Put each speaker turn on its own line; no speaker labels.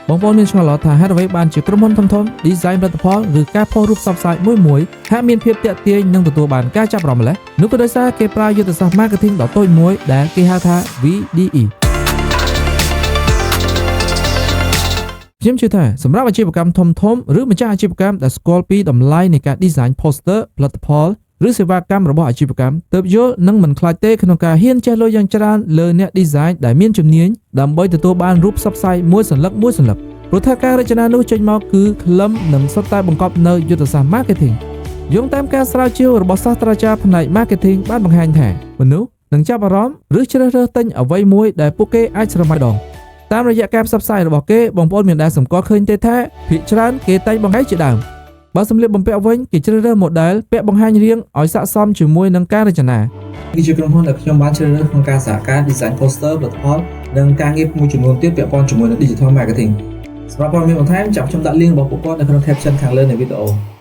បងប្អូនមានឆ្ងល់ថាហេតុអ្វីបានជាក្រុមហ៊ុនធំៗ design ផលិតផលឬការផុសរូបផ្សព្វផ្សាយមួយមួយហាក់មានភាពទាក់ទាញនិងទទួលបានការចាប់អារម្មណ៍ម្ល៉េះនោះក៏ដោយសារគេប្រើយុទ្ធសាស្ត្រ marketing ដ៏តូចមួយដែលគេហៅថា VDE។ ខ្ញុំជឿថាសម្រាប់អាជីវកម្មធំធំឬម្ចាស់អាជីវកម្មដែលស្គាល់ពីតម្លៃនៃការ design poster ផលិតផលឬសេវាកម្មរបស់អាជីវកម្មទើបយល់និងមិនខ្លាចទេក្នុងការហ៊ានចេះលុយយ៉ាងច្រើនលើអ្នក design ដែលមានជំនាញដើម្បីទទួលបានរូបផ្សព្វផ្សាយមួយសន្លឹកមួយសន្លឹកព្រោះថាការរចនានោះចេញមកគឺខ្លឹមនិងសុទ្ធតែបង្កប់នៅយុទ្ធសាស្ត្រ marketing។ យោងតាមការស្រាវជ្រាវរបស់សាស្ត្រាចារ្យផ្នែក marketing បានបង្ហាញថាមនុស្សនឹងចាប់អារម្មណ៍ឬជ្រើសរើសទិញអ្វីមួយដែលពួកគេអាចស្រមៃដងតាមរយៈការផ្សព្វផ្សាយរបស់គេបងប្អូនមានដែលសម្គាល់ឃើញទេថាភាគច្រើនគេតែងបង្ហាញជាដើមបើសម្លៀកបំពាក់វិញគេជ្រើសរើស model ពាក់បង្ហាញរាងឲ្យស័ក្តិសមជាមួយនឹងការរចនា។
នេះជាក្រុមហ៊ុនដែលខ្ញុំបានជ្រើសរើសក្នុងការសហការ design poster ផលិតផលនិងការងារមួយចំនួនទៀតពាក់ព័ន្ធជាមួយនឹង digital marketing។ សម្រាប់ព័ត៌មានបន្ថែមចាំខ្ញុំដាក់ link របស់ពួកគាត់នៅក្នុង caption ខាងលើនៃវីដេអូ។